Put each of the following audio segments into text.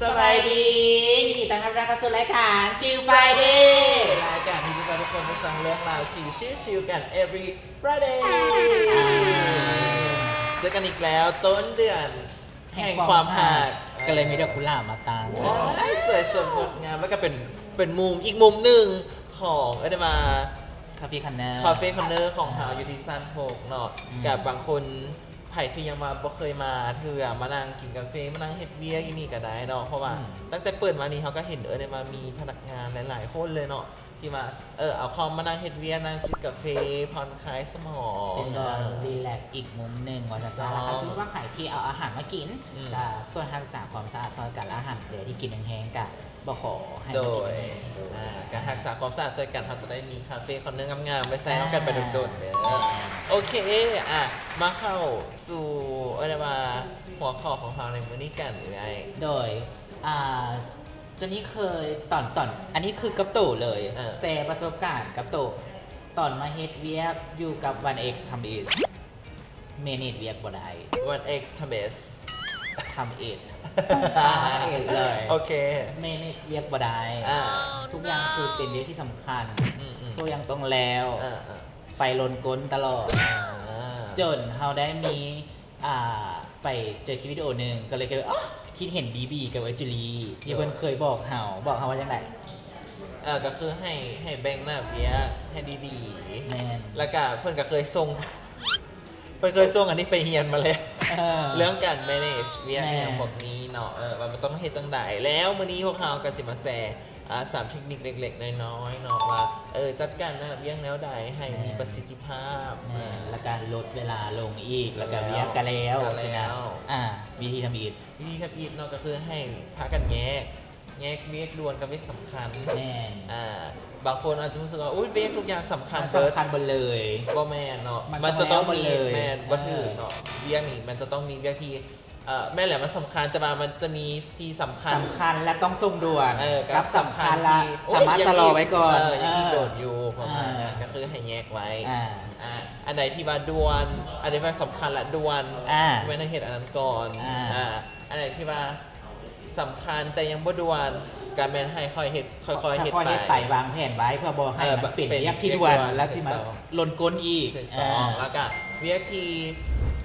ສະບາຍດີ ຍິນດີຕ້ອນຮັບເຂົ້າສູ່ລາຍການ Chill Friday ລາຍການທີ່ຈະພາທຸກຄົນໄປຟັງເລື່ອງລາວຊິວໆກັນ every Friday ເຈີກັນອີກແລ້ວ ຕົ້ນເດືອນແຫ່ງຄວາມຮັກ ກໍເລີຍມີດອກກຸຫຼາບມາຕັ້ງ ໂອ້ຍ ສວຍສົດງົດງາມ ແລ້ວກໍເປັນ ເປັນມຸມ ອີກມຸມໜຶ່ງຂອງ ເອີ້ນວ່າ Coffee Corner Coffee Corner ຂອງເຮົາຢູ່ທີ່ຊັ້ນຫົກເນາະ ອືມ ກັບບາງຄົນ ໃຜທີ່ຍັງວ່າບໍ່ເຄີຍມາເທື່ອ ມານັ່ງກິນກາເຟ ມານັ່ງເຮັດວຽກຢູ່ນີ້ກໍໄດ້ເນາະ ເພາະວ່າ ອືມ ຕັ້ງແຕ່ເປີດມານີ້ ເຮົາກໍເຫັນ ເອີ້ນວ່າມີພະນັກງານຫຼາຍໆຄົນເລີຍເນາະ ທີ່ວ່າ ເອີ ເອົາຄອມມານັ່ງເຮັດວຽກ ນັ່ງຈິບກາເຟ ຜ່ອນຄາຍສະໝອງ ເປັນການ ເອີ ຣີແລັກອີກມຸມໜຶ່ງວ່າຊັ້ນຊະ ແລ້ວກໍສົມມຸດວ່າໃຜທີ່ເອົາອາຫານມາກິນ ອືມ ກໍຊ່ວຍຮັກສາຄວາມສະອາດຊ່ອຍກັນ ອາຫານໃດທີ່ກິນແຫ້ງໆກໍບໍ່ຂໍໃຫ້ມາກິນ ໂດຍ ອາ ກໍຮັກສາຄວາມສະອາດຊ່ອຍກັນ ເຮົາຈະໄດ້ມີ Coffee Corner ງາມໆ ໄວ້ໃຊ້ນຳກັນໄປດົນໆເດີ ອ່າ ໂອເຄ ອ່ະ ມາເຂົ້າສູ່ ເອີ້ນວ່າຫົວຂໍ້ຂອງເຮົາໃນມື້ນີ້ກັນເອື້ອຍ ໂດຍ ອ່າ ຈອນນີ້ເຄີຍ ຕອນ ຕອນ ອັນນີ້ຄືກັບໂຕເລີຍ ເອີ ແຊປະສົບການກັບໂຕ ຕອນມາເຮັດວຽກຢູ່ກັບ One X Tamis manage ວຽກບໍ່ໄດ້ One X Tamis Tamis Tamis ເລີຍ ໂອເຄ manage ວຽກບໍ່ໄດ້ ອ່າ ທຸກຢ່າງຄືເປັນວຽກທີ່ສຳຄັນ ອືມໆ ທຸກຢ່າງຕ້ອງແລ້ວ ອ່າໆ ໄຟລົນກົ້ນຕະຫຼອດ ອ່າ ຈົນເຮົາໄດ້ມີ ອ່າ ໄປເຈີຄລິບວິດີໂອໜຶ່ງ ກໍເລີຍຄິດວ່າ ອໍ ຄິດເຫັນດີໆກັບເອື້ອຍຈູລີ ທີ່ເພິ່ນເຄີຍບອກເຮົາ ບອກເຮົາວ່າຈັ່ງໃດ? ເອີ ກໍຄືໃຫ້ ໃຫ້ແບ່ງໜ້າວຽກໃຫ້ດີໆ ແມ່ນ ແລ້ວກໍເພິ່ນກໍເຄີຍສົ່ງ ເພິ່ນເຄີຍສົ່ງອັນນີ້ໄປຮຽນມາແລ້ວ ເອີ ເລື່ອງການ manage ວຽກ ແມ່ນ ອີ່ຫຍັງພວກນີ້ເນາະ ເອີ ວ່າມັນຕ້ອງເຮັດຈັ່ງໃດ ແລ້ວມື້ນີ້ພວກເຮົາກໍຊິມາແຊ ອ່າ ສາມເທັກນິກເລັກໆນ້ອຍໆເນາະ ວ່າ ເອີ ຈັດການໜ້າວຽກແນວໃດໃຫ້ມີ ແມ່ນ ປະສິດທິພາບ ແມ່ນ ອ່າ ແລ້ວກໍລົດເວລາລົງອີກ ແລ້ວກໍວຽກກໍແລ້ວ ກໍແລ້ວ ຊີ້ນະ ອ່າ ວິທີທຳອິດ ວິທີທຳອິດເນາະ ກໍຄືໃຫ້ພາກັນແຍກ ແຍກວຽກດ່ວນກັບວຽກສຳຄັນ ແມ່ນ ອ່າ ບາງຄົນອາດຈະຮູ້ສຶກວ່າ ອຸ້ຍ ວຽກທຸກຢ່າງສຳຄັນ ມັນສຳຄັນເບິດເລີຍ ບໍ່ແມ່ນເນາະ ມັນ ມັນຈະຕ້ອງມີ ຕ້ອງແລ້ວເບິດເລີຍ ແມ່ນ ບໍ່ຖືກເນາະ ເອີ ວຽກນີ້ມັນຈະຕ້ອງມີວຽກທີ່ ເອີ ແມ່ນແຫຼະ ມັນສຳຄັນ ແຕ່ວ່າມັນຈະມີທີ່ສຳຄັນ ສຳຄັນ ແລະ ຕ້ອງສົ່ງດ່ວນ ເອີ ກັບ ກັບສຳຄັນ ສຳຄັນທີ່ ທີ່ ໂອ້ຍ ສາມາດຊະລໍໄວ້ກ່ອນ ເອີ ຍັງອີກ ເອີ ດົນຢູ່ ປະມານນັ້ນ ອ່າ ກໍຄືໃຫ້ແຍກໄວ້ ອ່າ ອ່າ ອັນໃດທີ່ວ່າດ່ວນ ອັນໃດທີ່ວ່າສຳຄັນ ແລະ ດ່ວນ ອ່າ ແມ່ນໃຫ້ເຮັດອັນນັ້ນກ່ອນ ອ່າ ອ່າ ອັນໃດທີ່ວ່າສຳຄັນ ແຕ່ຍັງບໍ່ດ່ວນ ກໍແມ່ນໃຫ້ຄ່ອຍເຮັດ ຄ່ອຍໆເຮັດໄປ ຄ່ອຍໆເຮັດໄປ ວາງແຜນໄວ້ ເພື່ອບໍ່ໃຫ້ ເອີ ມັນເປັນ ເປັນວຽກທີ່ດ່ວນ ວຽກດ່ວນ ແລ້ວຊິມາ ຖືກຕ້ອງ ລົນກົ້ນອີກ ຖືກຕ້ອງ ອ່າ ແລ້ວກໍວຽກທີ່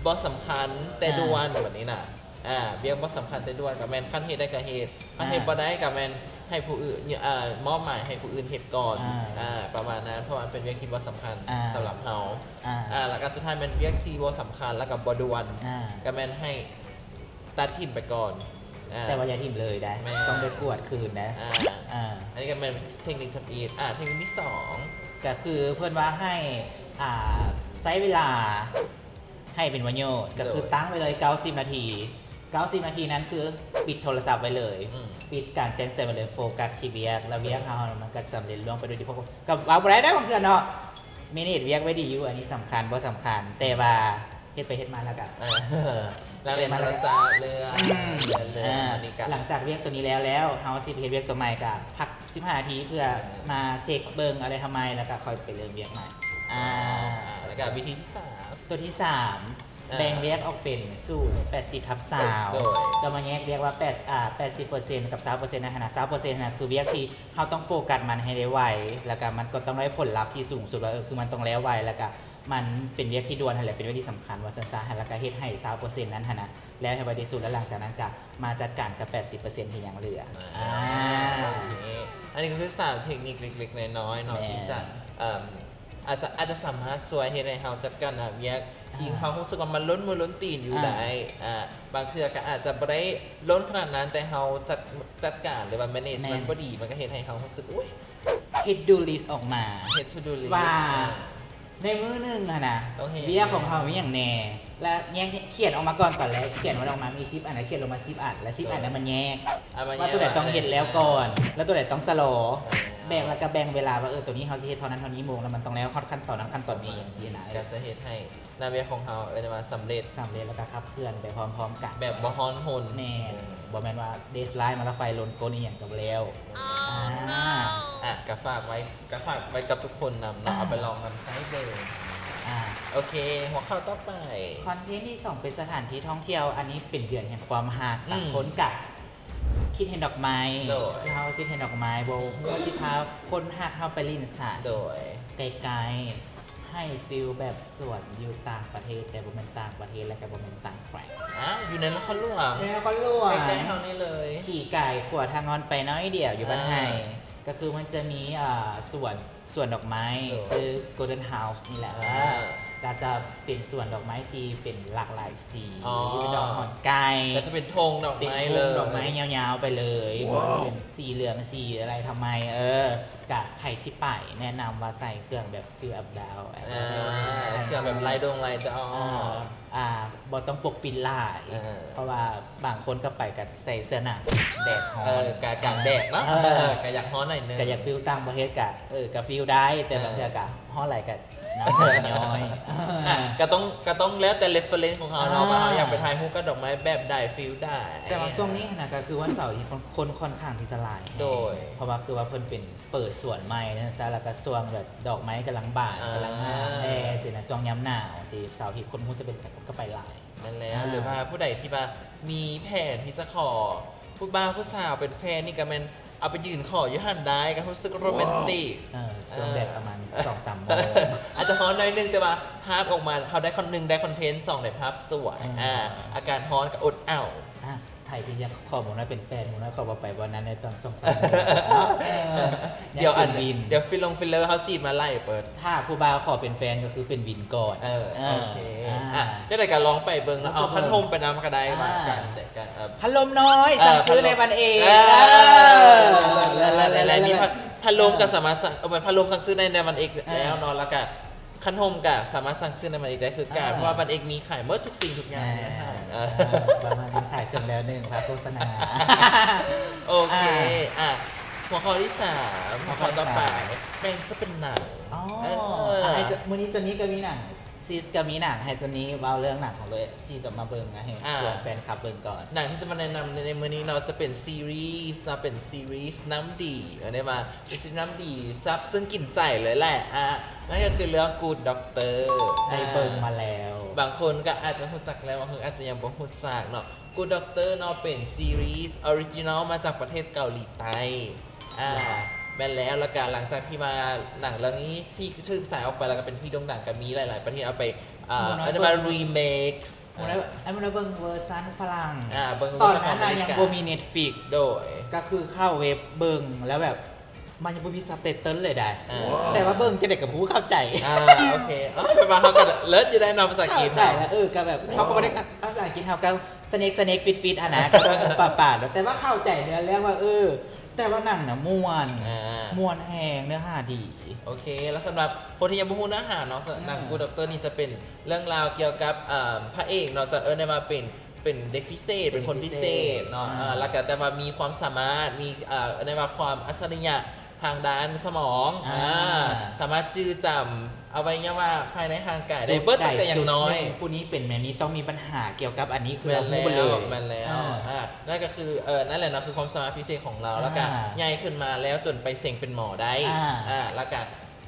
ບໍ່ສຳຄັນແຕ່ ອ່າ ດ່ວນ ແບບນີ້ນະ ອ່າ ວຽກບໍ່ສຳຄັນແຕ່ດ່ວນກໍແມ່ນ ຄັນເຮັດໄດ້ກໍເຮັດ ຄັນເຮັດ ອ່າ ບໍ່ໄດ້ກໍແມ່ນໃຫ້ຜູ້ອື່ນ ອ່າ ມອບໝາຍໃຫ້ຜູ້ອື່ນເຮັດກ່ອນ ອ່າ ອ່າ ປະມານນັ້ນ ເພາະວ່າມັນເປັນວຽກທີ່ບໍ່ສຳຄັນ ອ່າ ສຳລັບເຮົາ ອ່າ ອ່າ ແລ້ວກໍສຸດທ້າຍແມ່ນວຽກທີ່ບໍ່ສຳຄັນ ແລ້ວກໍບໍ່ດ່ວນ ອ່າ ກໍແມ່ນໃຫ້ຕັດຖິ້ມໄປກ່ອນ ອ່າ ແຕ່ວ່າຢ່າຖິ້ມເລີຍໄດ໋ ແມ່ນ ຕ້ອງໄດ້ກວດຄືນໄດ໋ ອ່າ ອ່າ ອັນນີ້ກໍແມ່ນເທັກນິກທຳອິດ ອ່າ ເທັກນິກທີສອງ ກໍຄືເພິ່ນວ່າໃຫ້ ອ່າ ໃຊ້ເວລາ ໃຫ້ເປັນປະໂຫຍດ ກໍຄື ໂດຍ ຕັ້ງໄວ້ເລີຍເກົ້າສິບນາທີ ເກົ້າສິບນາທີນັ້ນຄືປິດໂທລະສັບໄວ້ເລີຍ ອືມ ປິດການແຈ້ງເຕືອນໄວ້ເລີຍ ໂຟກັສທີ່ວຽກ ແລ້ວວຽກເຮົາມັນກໍສຳເລັດລ່ວງໄປໂດຍທີ່ພວກ ກໍເວົ້າບໍ່ໄດ້ເດ້ບາງເທື່ອເນາະ manage ວຽກໄວ້ດີຢູ່ ອັນນີ້ສຳຄັນບໍ່ສຳຄັນ ແຕ່ວ່າເຮັດໄປເຮັດມາແລ້ວກໍ ເອີ ແລ້ວເລີຍໂທລະສັບເລື່ອນ ອືມ ເລື່ອນ ເລື່ອນ ອ່າ ອັນນີ້ກໍ ຫຼັງຈາກວຽກຕົວນີ້ແລ້ວແລ້ວ ເຮົາຊິໄປເຮັດວຽກຕົວໃໝ່ກໍພັກສິບຫ້ານາທີ ເພື່ອມາເຊັກເບິ່ງອະໄລທຳໃໝ່ ແລ້ວກໍຄ່ອຍໄປເລີ່ມວຽກໃໝ່ ອ່າ ອ່າ ແລ້ວກໍວິທີທີສາມ ຕົວທີສາມ ອ່າ ແບ່ງວຽກອອກເປັນສູດ ແປດສິບ ທັບ ຊາວ ໂດຍ ກໍມາແຍກວຽກວ່າແປດ ອ່າ ແປດສິບເປີເຊັນກັບຊາວເປີເຊັນນັ້ນຫັ້ນນະ ຊາວເປີເຊັນຫັ້ນນະ ຄືວຽກທີ່ເຮົາຕ້ອງໂຟກັສມັນໃຫ້ໄດ້ໄວ ແລ້ວກໍມັນກໍຕ້ອງໄດ້ຜົນລັບທີ່ສູງສຸດວ່າ ເອີ ຄືມັນຕ້ອງແລ້ວໄວ ແລ້ວກໍມັນເປັນວຽກທີ່ດ່ວນຫັ້ນແຫຼະ ເປັນວຽກທີ່ສຳຄັນວ່າຊັ້ນຊະ ແລ້ວກໍເຮັດໃຫ້ຊາວເປີເຊັນນັ້ນຫັ້ນນະ ແລ້ວໃຫ້ໄວທີ່ສຸດ ແລ້ວຫຼັງຈາກນັ້ນກໍມາຈັດການກັບ ແປດສິບເປີເຊັນ ທີ່ຍັງເຫຼືອ ອ່າ ອ່າ ໂອເຄ ອັນນີ້ກໍຄືສາມເທັກນິກເລັກໆນ້ອຍໆເນາະ ແມ່ນ ທີ່ຈະ ເອີ່ມ ອາດຈະ ອາດຈະສາມາດຊ່ວຍເຮັດໃຫ້ເຮົາຈັດການວຽກທີ່ ອ່າ ເຮົາຮູ້ສຶກວ່າມັນລົ້ນມືລົ້ນຕີນຢູ່ ອ່າ ໄດ້ ອ່າ ບາງເທື່ອກໍອາດຈະບໍ່ໄດ້ລົ້ນຂະໜາດນັ້ນ ແຕ່ເຮົາຈັດ ຈັດການ ຫຼືວ່າ manage ມັນ ແມ່ນ ບໍ່ດີ ມັນກໍເຮັດໃຫ້ເຮົາຮູ້ສຶກ ອຸ້ຍ ເຮັດ to do list ອອກມາ ເຮັດ to do list ວ່າ ອ່າ ໃນມື້ໜຶ່ງຫັ້ນນະ ຕ້ອງເຮັດ ວຽກຂອງເຮົາມີຫຍັງແດ່ ແລ້ວແຍກ ຂຽນອອກມາກ່ອນ ຕອນແລກຂຽນມັນອອກມາມີສິບອັນ ແລ້ວຂຽນລົງມາສິບອັນ ແລ້ວສິບອັນນັ້ນມັນແຍກ ອ່າ ວ່າຕົວໃດຕ້ອງເຮັດແລ້ວກ່ອນ ແລ້ວຕົວໃດຕ້ອງຊະລໍ ອ່າ ແບ່ງ ແລ້ວກໍແບ່ງເວລາວ່າ ເອີ ຕົວນີ້ເຮົາຊິເຮັດເທົ່ານັ້ນເທົ່ານີ້ໂມງ ແລ້ວມັນຕ້ອງແລ້ວຮອດຂັ້ນຕອນນັ້ນຂັ້ນຕອນນີ້ ຈັ່ງຊີ້ນະ ກໍຈະເຮັດໃຫ້ໜ້າວຽກຂອງເຮົາ ເອີ້ນວ່າສຳເລັດ ສຳເລັດ ແລ້ວກໍຂັບເຄື່ອນໄປພ້ອມໆກັນ ແບບບໍ່ຮ້ອນຮົນ ແມ່ນ ເອີ ບໍ່ແມ່ນວ່າ deadline ມາແລ້ວໄຟລົນກົ້ນອີ່ຫຍັງກໍບໍ່ແລ້ວ ອ່າ ອ່າ ກໍຝາກໄວ້ ກໍຝາກໄວ້ກັບທຸກຄົນນຳເນາະ ອ່າ ເອົາໄປລອງນຳໃຊ້ເບິ່ງ ອ່າ ໂອເຄ ຫົວຂໍ້ຕໍ່ໄປ ຄອນເທັນທີສອງ ເປັນສະຖານທີ່ທ່ອງທ່ຽວ ອັນນີ້ເປັນເດືອນແຫ່ງຄວາມຮັກ ອືມ ຕ່າງຄົນກະ ຄິດເຫັນດອກໄມ້ ໂດຍ ຄືເຮົາຄິດເຫັນດອກໄມ້ ບໍ່ຮູ້ວ່າຊິພາຄົນຮັກເຮົາໄປຫຼິ້ນໃສ ໂດຍ ໃກ້ໆ ໃຫ້ຟີລແບບສວນຢູ່ຕ່າງປະເທດ ແຕ່ບໍ່ແມ່ນຕ່າງປະເທດ ແລະກໍບໍ່ແມ່ນຕ່າງແຂວງ ອ້າວ ຢູ່ໃນນະຄອນຫຼວງ ໃນນະຄອນຫຼວງ ໃກ້ໆເຮົານີ້ເລີຍ ຂີ່ກາຍຂວາທາງງອນໄປໜ້ອຍດຽວ ຢູ່ບ້ານໄຮ່ ອ່າ ກໍຄືມັນຈະມີ ອ່າ ສວນ ສວນດອກໄມ້ ໂດຍ ຊື່ Golden House ນີ້ແຫຼະ ອ່າ ເອີ ກໍຈະເປັນສວນດອກໄມ້ທີ່ເປັນຫຼາກຫຼາຍສີ ອໍ ດອກຮອນໄກ່ ກໍຈະເປັນທົ່ງດອກໄມ້ເລີຍ ເປັນທົ່ງດອກໄມ້ຍາວໆໄປເລີຍ ວ້າວ ເປັນສີເຫຼືອງສີອະໄລທຳໄມ ເອີ ກະໃຜທີ່ໄປແນະນຳວ່າໃສ່ເຄື່ອງແບບ feel up down ອ່າ ເຄື່ອງແບບລາຍດົງລາຍດອກ ອ່າ ອ່າ ບໍ່ຕ້ອງປົກປິດຫຼາຍ ເອີ ເພາະວ່າບາງຄົນກໍໄປກໍໃສ່ເສື້ອໜັງ ແດດຮ້ອນ ເອີ ກະກາງແດດເນາະ ເອີ ເອີ ກະຢາກຮ້ອນໜ້ອຍໜຶ່ງ ກະຢາກ feel ຕ່າງປະເທດ ກະ ເອີ ກະ feel ໄດ້ ແຕ່ບາງເທື່ອກະຮ້ອນຫຼາຍກະນ້ຳຕາຍ້ອຍ ອ່ະ ກະຕ້ອງ ກະຕ້ອງແລ້ວແຕ່ reference ຂອງເຮົາເນາະ ອ່າ ວ່າເຮົາຢາກໄປຖ່າຍຮູບກັບດອກໄມ້ແບບໃດ feel ໃດ ແຕ່ວ່າຊ່ວງນີ້ຫັ້ນນະ ກະຄືວັນເສົາທີ່ຄົນ ຄົນຂ້ອນຂ້າງທີ່ຈະຫຼາຍແຮງ ໂດຍ ເພາະວ່າຄືວ່າເພິ່ນເປັນ ເປີດສວນໃໝ່ນະ ແລ້ວກໍຊ່ວງແບບດອກໄມ້ກຳລັງບານ ອ່າ ກຳລັງງາມແດ່ຊີ້ນະ ຊ່ວງຍາມໜາວຊີ້ ເສົາອາທິດຄົນຮູ້ຈະເປັນສັງຄົມກໍໄປຫຼາຍ ແມ່ນແລ້ວ ອ່າ ຫຼືວ່າຜູ້ໃດທີ່ວ່າມີແຜນທີ່ຈະຂໍຜູ້ບ່າວຜູ້ສາວເປັນແຟນນີ້ ກໍແມ່ນເອົາໄປຢືນຂໍຢູ່ຫັ້ນໄດ້ ກໍຮູ້ສຶກໂຣແມນຕິກ ເອີ ຊ່ວງແບບປະມານສອງສາມໂມງ ອາດຈະຮ້ອນໜ້ອຍໜຶ່ງ ແຕ່ວ່າພາບອອກມາ ເຮົາໄດ້ຄອນ ໜຶ່ງ ໄດ້ຄອນເທັນ ສອງ ໄດ້ພາບສວຍ ອ່າ ອາກາດຮ້ອນກໍອົດເອົາ ອ່າ ໃຜທີ່ຢາກຂໍໝູນ້ອຍເປັນແຟນ ໝູນ້ອຍຂໍບໍ່ໄປບ່ອນນັ້ນໃນຕອນສອງສາມໂມງເນາະ ເອີ ດຽວອັນ ຢາກເປັນວິນ ດຽວຟິລລົງຟິລເລີເຮົາສີດມາໄລ່ເປີດ ຖ້າຜູ້ບ່າວຂໍເປັນແຟນກໍຄືເປັນວິນກ່ອນ ເອີ ເອີ ໂອເຄ ອ່າ ອ່າ ຈັ່ງໃດກໍລອງໄປເບິ່ງເນາະ ເອົາຄັນຮົ່ມໄປນຳກໍໄດ້ ອ່າ ວ່າກັນ ເອີ ພັດລົມນ້ອຍ ເອີ ສັ່ງຊື້ໃນວັນເອກ ເອີ ເອີ ເລີດໆ ມີພັດ ເອີ ພັດລົມກໍສາມາດສັ່ງ ເອີ ພັດລົມສັ່ງຊື້ໄດ້ໃນວັນເອກ ອ່າ ແລ້ວເນາະ ແລ້ວກໍ ຄັນຮົ່ມກະສາມາດສັ່ງຊື້ໃນມັນເອກໄດ້ຄືກັນ ອ່າ ເພາະວ່າມັນເອກມີຂາຍໝົດທຸກສິ່ງທຸກຢ່າງ ອ່າ ໃນຫ້າງ ເອີ ປະມານນີ້ຂາຍເຄື່ອງແລ້ວໜຶ່ງ ພາໂຄສະນາ ໂອເຄ ອ່າ ອ່ະ ຫົວຂໍ້ທີສາມ ຫົວຂໍ້ທີສາມ ຫົວຂໍ້ຕໍ່ໄປ ແມ່ນຈະເປັນໜັງ ອໍ ເອີ ອ່ະ ໃຫ້ເຈົ້າ ມື້ນີ້ເຈົ້ານີ້ກໍມີໜັງ ຊິດກໍມີໜັງ ໃຫ້ເຈົ້ານີ້ເວົ້າເລື່ອງໜັງຂອງໂຕເອງ ທີ່ຈະມາເບິ່ງ ໃຫ້ ອ່າ ຊວນແຟນຄລັບເບິ່ງກ່ອນ ໜັງທີ່ຈະມາແນະນຳໃນມື້ນີ້ເນາະ ຈະເປັນຊີຣີສ໌ເນາະ ເປັນຊີຣີສ໌ນ້ຳດີ ເອີ້ນໄດ້ວ່າເປັນຊີຣີສ໌ນ້ຳດີ ຊາບຊຶ້ງກິນໃຈເລີຍແຫຼະ ອ່າ ນັ້ນກໍຄືເລື່ອງ Good Doctor ໄດ້ເບິ່ງມາແລ້ວ ອ່າ ບາງຄົນກໍອາດຈະຮູ້ຈັກແລ້ວ ບາງຄົນອາດຈະຍັງບໍ່ຮູ້ຈັກເນາະ Good Doctor ເນາະ ເປັນຊີຣີສ໌ອໍຣິຈິນອລມາຈາກປະເທດເກົາຫຼີໃຕ້ ອ່າ ແມ່ນແລ້ວ ແລ້ວກໍຫຼັງຈາກທີ່ວ່າໜັງເລື່ອງນີ້ທີ່ຖືກສາຍອອກໄປ ແລ້ວກໍເປັນທີ່ໂດ່ງດັງ ກໍມີຫຼາຍໆປະເທດເອົາໄປ ອ່າ ເອີ້ນວ່າຣີເມກ ເອີ ໄອ້ມັນເບິ່ງເວີຊັນຝຣັ່ງ ອ່າ ເບິ່ງ ຕອນນັ້ນນະຍັງບໍ່ມີ Netflix ໂດຍ ກໍຄືເຂົ້າເວັບເບິ່ງ ແລ້ວແບບ ມັນຍັງບໍ່ມີ subtitle ເລີຍໃດ ເອີ ແຕ່ວ່າເບິ່ງຈັ່ງໃດກໍບໍ່ເຂົ້າໃຈ ອ່າ ໂອເຄ ເອີ ແບບວ່າເຮົາກໍເລີດຢູ່ໄດ໋ເນາະ ພາສາອັງກິດ ເອີ ກໍແບບເຮົາກໍບໍ່ໄດ້ ພາສາອັງກິດເຮົາກໍສະເນັກສະເນັກຟິດໆຫັ້ນນະ ກໍປານໆ ແຕ່ວ່າເຂົ້າໃຈເນື້ອເລື່ອງວ່າ ເອີ ແຕ່ວ່າໜັງນະມ່ວນ ອ່າ ມ່ວນແຮງ ເນື້ອຫາດີ ໂອເຄ ແລ້ວສຳລັບຄົນທີ່ຍັງບໍ່ຮູ້ເນື້ອຫາເນາະ ໜັງ Good Doctor ນີ້ຈະເປັນເລື່ອງລາວກ່ຽວກັບ ເອີ ພະເອກເນາະ ຈະເອີ້ນໄດ້ວ່າເປັນ ເປັນເດັກພິເສດ ເປັນເດັກພິເສດ ເປັນຄົນພິເສດເນາະ ອ່າ ເອີ ແລ້ວກໍແຕ່ວ່າມີຄວາມສາມາດ ມີ ເອີ ເອີ້ນໄດ້ວ່າຄວາມອັດສະລິຍະທາງດ້ານສະໝອງ ອ່າ ອ່າ ສາມາດຈື່ຈຳອະໄວຍະວະພາຍໃນຮ່າງກາຍໄດ້ເບິດຕັ້ງແຕ່ຍັງນ້ອຍ ຜູ້ນີ້ເປັນແນວນີ້ ຕ້ອງມີບັນຫາກ່ຽວກັບອັນນີ້ ຄືເຮົາຮູ້ເບິດເລີຍ ແມ່ນແລ້ວ ອ່າ ນັ້ນກໍຄື ເອີ ນັ້ນແຫຼະເນາະ ຄືຄວາມສາມາດພິເສດຂອງລາວ ອ່າ ແລ້ວກໍໃຫຍ່ຂຶ້ນມາແລ້ວຈົນໄປເສັງເປັນໝໍໄດ້ ອ່າ ອ່າ ແລ້ວກໍ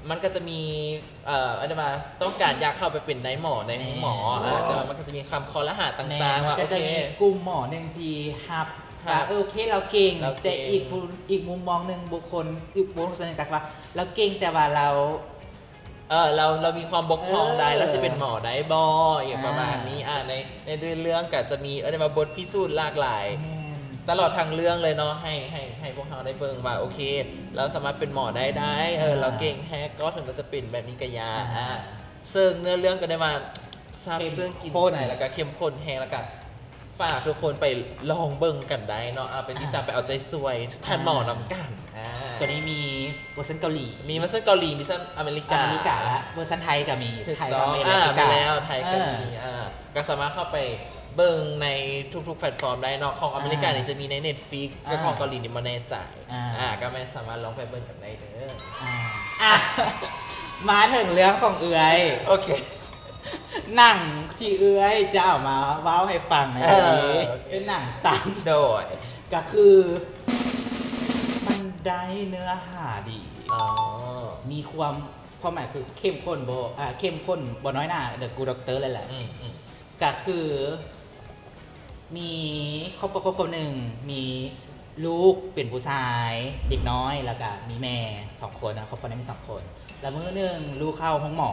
ມັນກໍຈະມີ ເອີ ອັນນີ້ວ່າຕ້ອງການຢາກເຂົ້າໄປເປັນນາຍໝໍໃນໂຮງໝໍ ແມ່ນ ເອີ ແຕ່ວ່າມັນກໍຈະມີຄຳຂໍ້ລະຫາຕ່າງໆ ແມ່ນ ວ່າ ມັນກໍຈະມີ ໂອເຄ ກຸ່ມໝໍໜຶ່ງທີ່ຮັບ ຮັບ ວ່າ ເອີ ໂອເຄ ລາວເກັ່ງ ລາວເກັ່ງ ແຕ່ອີກຜູ້ ອີກມຸມມອງໜຶ່ງ ບຸກຄົນ ອີກບຸກຄົນໜຶ່ງກໍວ່າ ລາວເກັ່ງ ແຕ່ວ່າລາວ ເອີ ລາວ ລາວມີຄວາມບົກຜ່ອງໃດ ເອີ ລາວຊິເປັນໝໍໄດ້ບໍ່ ອີ່ຫຍັງປະມານນີ້ ອ່າ ອ່າ ໃນ ໃນເນື້ອເລື່ອງກໍຈະມີ ເອີ້ນໄດ້ວ່າບົດພິສູດຫຼາກຫຼາຍ ແມ່ນ ຕະຫຼອດທັງເລື່ອງເລີຍເນາະ ໃຫ້ ໃຫ້ ໃຫ້ພວກເຮົາໄດ້ເບິ່ງວ່າ ໂອເຄ ລາວສາມາດເປັນໝໍໄດ້ ໄດ້ ເອີ ອ່າ ລາວເກັ່ງແຮງ ກໍເຖິງລາວຈະເປັນແບບນີ້ກະຢ່າ ອ່າ ອ່າ ເຊິ່ງເນື້ອເລື່ອງກໍໄດ້ວ່າຊາບຊຶ້ງກິນໃຈ ເຂັ້ມຂຸ້ນ ແລ້ວກະເຂັ້ມຂຸ້ນແຮງ ແລ້ວກະຝາກທຸກຄົນໄປລອງເບິ່ງກັນໄດ້ເນາະ ເອົາໄປຕິດຕາມ ອ່າ ໄປເອົາໃຈຊ່ວຍທ່ານໝໍນຳກັນ ອ່າ ອ່າ ຕົວນີ້ມີເວີຊັນເກົາຫຼີ ມີເວີຊັນເກົາຫຼີ ມີເວີຊັນອາເມລິກາ ອາເມລິກາ ເວີຊັນໄທກໍມີ ຖືກຕ້ອງ ໄທກັບອາເມລິກາ ອ່າ ແມ່ນແລ້ວ ໄທກໍມີ ອ່າ ອ່າ ກໍສາມາດເຂົ້າໄປເບິ່ງໃນທຸກໆແພລດຟອມໄດ້ເນາະ ຂອງອາເມລິການີ້ຈະມີໃນ Netflix ອ່າ ແຕ່ຂອງເກົາຫຼີນີ້ບໍ່ແນ່ໃຈ ອ່າ ອ່າ ກໍແມ່ນສາມາດລອງໄປເບິ່ງກັນໄດ້ເດີ ອ່າ ອ່ະ ມາເຖິງເລື່ອງຂອງເອື້ອຍ ໂອເຄ ໜັງທີ່ເອື້ອຍຈະເອົາມາເວົ້າໃຫ້ຟັງໃນມື້ນີ້ ເອີ ເປັນໜັງສັ້ນ ໂດຍ ກໍຄື ມັນໄດ້ເນື້ອຫາດີ ອໍ ມີຄວາມ ຄວາມໝາຍຄືເຂັ້ມຂຸ້ນບໍ່ ອ່າ ເຂັ້ມຂຸ້ນບໍ່ນ້ອຍໜ້າ The Good Doctor ເລີຍແຫຼະ ອືມ ອືມ ກະຄືມີຄອບຄົວຄອບຄົວໜຶ່ງ ມີ ລູກເປັນຜູ້ຊາຍເດັກນ້ອຍ ແລ້ວກະມີແມ່ສອງຄົນນະ ຄອບຄົວນີ້ມີສອງຄົນ. ແລ້ວມື້ໜຶ່ງລູກເຂົ້າໂຮງໝໍ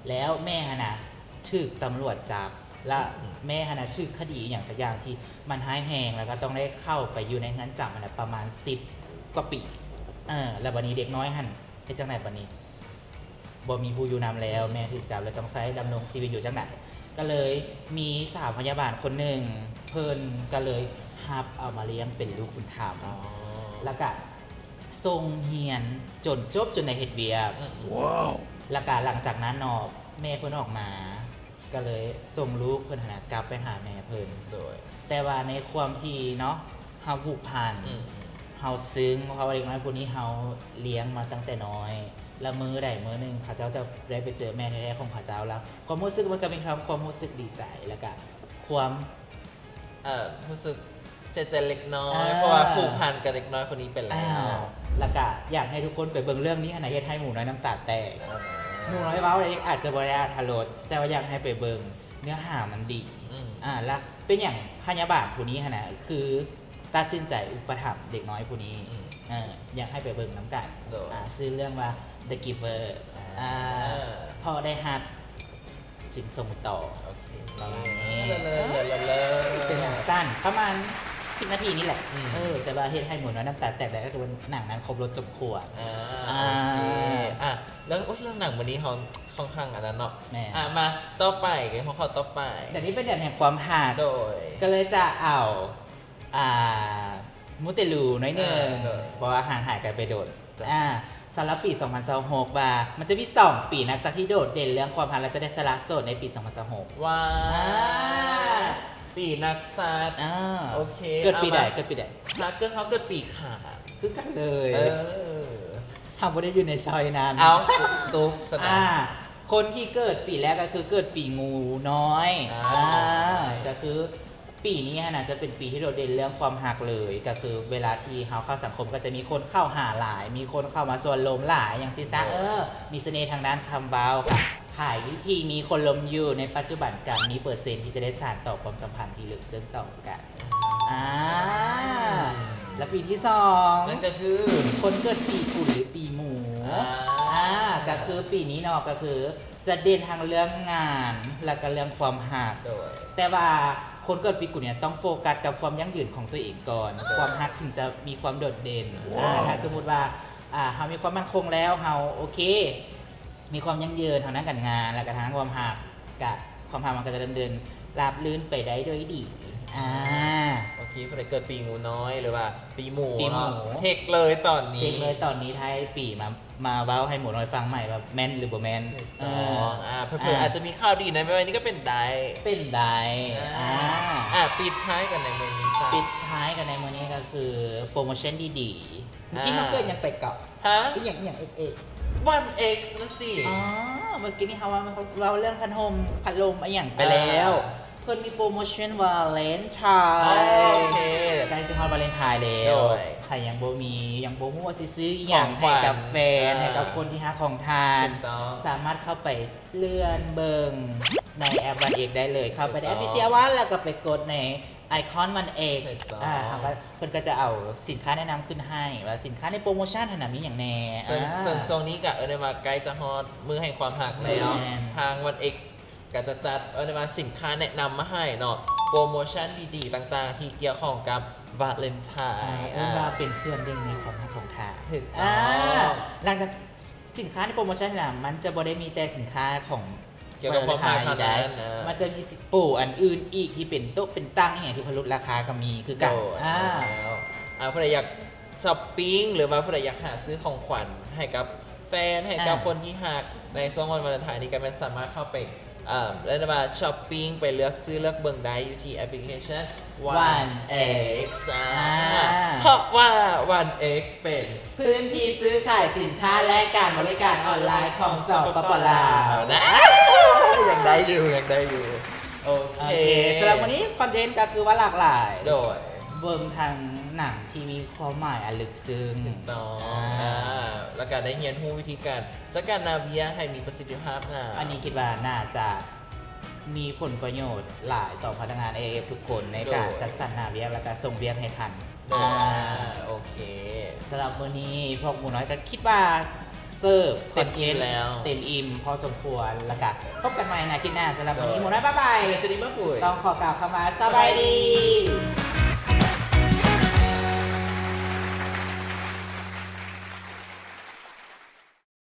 ແລ້ວແມ່ຫັ້ນນະຖືກຕຳຫຼວດຈັບ ແລ້ວ ອືມ ແມ່ຫັ້ນນະຖືກຄະດີອີ່ຫຍັງຈັກຢ່າງທີ່ມັນຮ້າຍແຮງ ແລ້ວກໍຕ້ອງໄດ້ເຂົ້າໄປຢູ່ໃນເຮືອນຈຳຫັ້ນນະປະມານສິບກວ່າປີ. ເອີ ແລ້ວບາດນີ້ເດັກນ້ອຍຫັ້ນເຮັດຈັ່ງໃດບາດນີ້? ບໍ່ມີຜູ້ຢູ່ນຳແລ້ວ ແມ່ຖືກຈັບແລ້ວ ຕ້ອງໃຊ້ດຳລົງຊີວິດຢູ່ຈັ່ງໃດ? ກໍເລີຍມີສາວພະຍາບານຄົນໜຶ່ງ ເພິ່ນກໍເລີຍຮັບເອົາມາລ້ຽງເປັນລູກບຸນທຳ ອໍ ແລ້ວກະສົ່ງຮຽນຈົນຈົບ ຈົນໄດ້ເຮັດວຽກ ອືມ ແລ້ວກະຫຼັງຈາກນັ້ນເນາະ ແມ່ເພິ່ນອອກມາ ກໍເລີຍສົ່ງລູກເພິ່ນຫັ້ນນະກັບໄປຫາແມ່ເພິ່ນ ໂດຍ ແຕ່ວ່າໃນຄວາມທີ່ເນາະ ເຮົາຜູກພັນ ອືມໆ ເຮົາຊຶ້ງ ເພາະວ່າເດັກນ້ອຍຜູ້ນີ້ເຮົາລ້ຽງມາຕັ້ງແຕ່ນ້ອຍ ແລ້ວມື້ໃດມື້ໜຶ່ງເຂົາເຈົ້າຈະໄດ້ໄປເຈີແມ່ແທ້ໆຂອງເຂົາເຈົ້າ ແລ້ວຄວາມຮູ້ສຶກມັນກໍມີທັງຄວາມຮູ້ສຶກດີໃຈ ແລ້ວກະຄວາມ ເອີ ຮູ້ສຶກເສຍໃຈເລັກນ້ອຍ ເອີ ເພາະວ່າຜູກພັນກັບເດັກນ້ອຍຄົນນີ້ໄປແລ້ວ ອ່າ ແລ້ວກະຢາກໃຫ້ທຸກຄົນໄປເບິ່ງເລື່ອງນີ້ຫັ້ນນະ ເຮັດໃຫ້ໝູນ້ອຍນ້ຳຕາແຕກ ອ່າ ໝູນ້ອຍເວົ້າເດ ອາດຈະບໍ່ໄດ້ອາດຖະລົດ ແຕ່ວ່າຢາກໃຫ້ໄປເບິ່ງ ເນື້ອຫາມັນດີ ອືມ ອ່າ ແລ້ວເປັນຫຍັງພະຍາບານຜູ້ນີ້ຫັ້ນນະ ຄືຕັດສິນໃຈອຸປະຖຳເດັກນ້ອຍຜູ້ນີ້ ອືມ ເອີ ຢາກໃຫ້ໄປເບິ່ງນຳກັນ ໂດຍ ອ່າ ຊື່ເລື່ອງວ່າ The Giver ອ່າ ອ່າ ເພາະໄດ້ຮັກຈຶ່ງສົ່ງຕໍ່ ໂອເຄ ປະມານນີ້ ເລີດໆໆໆ ເປັນໜັງສັ້ນປະມານສິບນາທີນີ້ແຫຼະ ອືມ ເອີ ແຕ່ວ່າເຮັດໃຫ້ໝູນ້ອຍນ້ຳຕາແຕກໄດ້ ກໍຄືວ່າໜັງນັ້ນຄົບລົດສົມຄວນ ອ່າ ອ່າ ໂອເຄ ອ່ະ ເລື່ອງ ໂອ້ຍ ເລື່ອງໜັງມື້ນີ້ເຮົາ ຂ້ອນຂ້າງອັນນັ້ນເນາະ ແມ່ນ ອ່ະ ມາຕໍ່ໄປ ກັນຫົວຂໍ້ຕໍ່ໄປ ດຽວນີ້ເປັນເດືອນແຫ່ງຄວາມຮັກ ໂດຍ ກໍເລີຍຈະເອົາ ອ່າ ມູເຕລູໜ້ອຍໜຶ່ງ ອ່າ ໂດຍ ເພາະວ່າຫ່າງຫາຍກັນໄປດົນ ຈົ້ະ ອ່າ ສຳລັບປີສອງພັນຊາວຫົກ ວ່າມັນຈະມີສອງປີນັກສັດທີ່ໂດດເດັ່ນເລື່ອງຄວາມຮັກ ແລະ ຈະໄດ້ສະຫຼະໂສດໃນປີສອງພັນຊາວຫົກ ວ້າ ອ່າ ປີນັກສັດ ອ່າ ໂອເຄ ເກີດປີໃດ? ເອົາມາ ເກີດປີໃດ? ຖ້າເກີດ ເຮົາເກີດປີຂາດ ຄືກັນເລີຍ ເອີ ເຮົາບໍ່ໄດ້ຢູ່ໃນຊອຍນັ້ນ ເອົາ ຕຸບ ສະຕາ ອ່າ ຄົນທີ່ເກີດປີແລກກໍຄືເກີດປີງູນ້ອຍ ອ່າ ອ່າ ກໍຄືປີນີ້ຫັ້ນນະຈະເປັນປີທີ່ໂດດເດັ່ນເລື່ອງຄວາມຮັກເລີຍ ກໍຄືເວລາທີ່ເຮົາເຂົ້າສັງຄົມກໍຈະມີຄົນເຂົ້າຫາຫຼາຍ ມີຄົນເຂົ້າມາຊວນລົມຫຼາຍ ຫຍັງຊີ້ຊະ ໂດຍ ເອີ ມີສະເໜ່ທາງດ້ານຄຳເວົ້າ ຂາຍວິທີມີຄົນລົມຢູ່ໃນປັດຈຸບັນ ກໍມີເປີເຊັນທີ່ຈະໄດ້ສານຕໍ່ຄວາມສຳພັນທີ່ເລິກເຊິ່ງຕໍ່ກັນ ອ່າ ແລ້ວປີທີສອງ ນັ້ນກໍຄື ຄົນເກີດປີກຸນ ຫຼື ປີໝູ ອ່າ ອ່າ ກໍຄືປີນີ້ເນາະ ກໍຄືຈະເດັ່ນທັງເລື່ອງງານ ແລ້ວກໍເລື່ອງຄວາມຮັກ ໂດຍ ແຕ່ວ່າຄົນເກີດປີກຸນນີ້ຕ້ອງໂຟກັສກັບຄວາມຢັ້ງຢືນຂອງຕົວເອງກ່ອນ ໂດຍ ຄວາມຮັກເຖິງຈະມີຄວາມໂດດເດັ່ນ ວ້າວ ອ່າ ຖ້າສົມມຸດວ່າ ອ່າ ເຮົາມີຄວາມໝັ້ນຄົງແລ້ວ ເຮົາໂອເຄ ມີຄວາມຢັ້ງຢືນທາງດ້ານການງານ ແລ້ວກໍທາງດ້ານຄວາມຮັກ ກະຄວາມຮັກມັນກໍຈະດຳເນີນລາບລື່ນໄປໄດ້ດ້ວຍດີ ອ່າ ໂອເຄ ຜູ້ໃດເກີດປີງູນ້ອຍ ຫຼືວ່າປີໝູ ປີໝູ ເນາະ ເຊັກເລີຍຕອນນີ້ ເຊັກເລີຍຕອນນີ້ ທ້າຍປີມາ ມາເວົ້າໃຫ້ໝູນ້ອຍຟັງໃໝ່ວ່າແມ່ນ ຫຼື ບໍ່ແມ່ນ ຖືກຕ້ອງ ເອີ ອ່າ ເຜີໆ ອ່າ ອາດຈະມີຂ່າວດີໃນໄວໆນີ້ກໍເປັນໄດ້ ເປັນໄດ້ ອ່າ ອ່າ ອ່າ ປິດທ້າຍກັນໃນມື້ນີ້ຈ້ະ ປິດທ້າຍກັນໃນມື້ນີ້ກໍຄືໂປຣໂມຊັນດີໆ ມື້ກີ້ເຮົາເກີດຫຍັງໄປເກາະ? ຮະ? ອີ່ຫຍັງ ອີ່ຫຍັງ ເອັກເອັກ ວັນເອັກ ນັ້ນຊິ ອໍ ມື້ກີ້ນີ້ເຮົາເວົ້າ ເວົ້າເລື່ອງພັດລົມ ພັດລົມອີ່ຫຍັງໄປແລ້ວ ອ່າ ເພິ່ນມີໂປຣໂມຊັນວາເລັນທາຍ ອໍ ໂອເຄ ໃກ້ຊິຮອດວາເລັນທາຍແລ້ວ ໂດຍ ໃຜຍັງບໍ່ມີ ຍັງບໍ່ຮູ້ວ່າຊິຊື້ອີ່ຫຍັງ ຂອງຂວັນ ໃຫ້ກັບແຟນ ອ່າ ໃຫ້ກັບຄົນທີ່ຮັກຂອງທ່ານ ຖືກຕ້ອງ ສາມາດເຂົ້າໄປເລື່ອນເບິ່ງໃນແອັບວັນເອັກໄດ້ເລີຍ ເຂົ້າໄປໃນແອັບ ໂອເຄ ພີຊີອາວັນ ແລ້ວກໍໄປກົດໃນ ໄອຄອນວັນເອັກ ຖືກຕ້ອງ ອ່າ ເຮົາກໍ ເພິ່ນກໍຈະເອົາສິນຄ້າແນະນຳຂຶ້ນໃຫ້ ວ່າສິນຄ້າໃນໂປຣໂມຊັນຫັ້ນນະມີຫຍັງແດ່ ເຊິ່ງ ອ່າ ເຊິ່ງຊ່ວງນີ້ກໍເອີ້ນໄດ້ວ່າໃກ້ຈະຮອດມື້ແຫ່ງຄວາມຮັກແລ້ວ ແມ່ນ ທາງວັນເອັກກໍຈະຈັດ ເອີ້ນໄດ້ວ່າສິນຄ້າແນະນຳມາໃຫ້ເນາະ ໂປຣໂມຊັນດີໆຕ່າງໆທີ່ກ່ຽວຂ້ອງກັບວາເລັນທາຍ ອ່າ ເອີ້ນວ່າ ອ່າ ເປັນສ່ວນໜຶ່ງໃນຄວາມຮັກຂອງທ່ານ ຖືກຕ້ອງ ອ່າ ຫຼັງຈາກ ສິນຄ້າໃນໂປຣໂມຊັນນີ້ນະ ມັນຈະບໍ່ໄດ້ມີແຕ່ສິນຄ້າຂອງ ກ່ຽວກັບຄວາມຮັກເທົ່ານັ້ນ ເອີ ມັນຈະມີໂປຣອັນອື່ນອີກທີ່ເປັນໂຕະເປັນຕັ່ງອີ່ຫຍັງທີ່ເພິ່ນຫຼຸດລາຄາກໍມີຄືກັນ ໂດຍ ອ່າ ແລ້ວ ອ່າ ຜູ້ໃດຢາກຊັອບປິງ ຫຼືວ່າຜູ້ໃດຢາກຫາຊື້ຂອງຂວັນໃຫ້ກັບແຟນ ໃຫ້ກັບ ອ່າ ຄົນທີ່ຮັກ ໃນຊ່ວງວັນວາເລັນທາຍນີ້ກໍແມ່ນສາມາດເຂົ້າໄປ ເອີ ເອີ້ນວ່າຊັອບປິງ ໄປເລືອກຊື້ເລືອກເບິ່ງໄດ້ຢູ່ທີ່ແອັບພລິເຄຊັນ ວັນເອັກ ອ່າ ອ່າ ເພາະວ່າວັນເອັກ ເປັນພື້ນທີ່ຊື້ຂາຍສິນຄ້າ ແລະ ການບໍລິການອອນລາຍຂອງ ສປປ ລາວ ນະ ຍັງໄດ້ຢູ່ ຍັງໄດ້ຢູ່ ໂອເຄ ໂອເຄ ສຳລັບມື້ນີ້ຄອນເທັນກໍຄືວ່າຫຼາກຫຼາຍ ໂດຍ ເບິ່ງທັງໜັງທີ່ມີຄວາມໝາຍອັນເລິກເຊິ່ງ ຖືກຕ້ອງ ອ່າ ອ່າ ແລ້ວກໍໄດ້ຮຽນຮູ້ວິທີການຈັດການໜ້າວຽກໃຫ້ມີປະສິດທິພາບນຳ ອັນນີ້ຄິດວ່າໜ້າຈະ ມີຜົນປະໂຫຍດຫຼາຍຕໍ່ພະນັກງານ ເອເອັຟ ທຸກຄົນ ໃນການ ໂດຍ ຈັດສັນໜ້າວຽກ ແລ້ວກະສົ່ງວຽກໃຫ້ທັນ ໂດຍ ອ່າ ສຳລັບມື້ນີ້ພວກໝູນ້ອຍກໍຄິດວ່າເສີບຄອນເທັນ ເຕັມອີ່ມແລ້ວ ເຕັມອີ່ມພໍສົມຄວນ ແລ້ວກໍພົບກັນໃໝ່ໃນອາທິດໜ້າ. ສຳລັບມື້ນີ້ ໂດຍ ໝູນ້ອຍບາຍບາຍ ເປັນສະດີມາປຸຍ ຕ້ອງຂໍກ່າວຄຳວ່າສະບາຍດີ.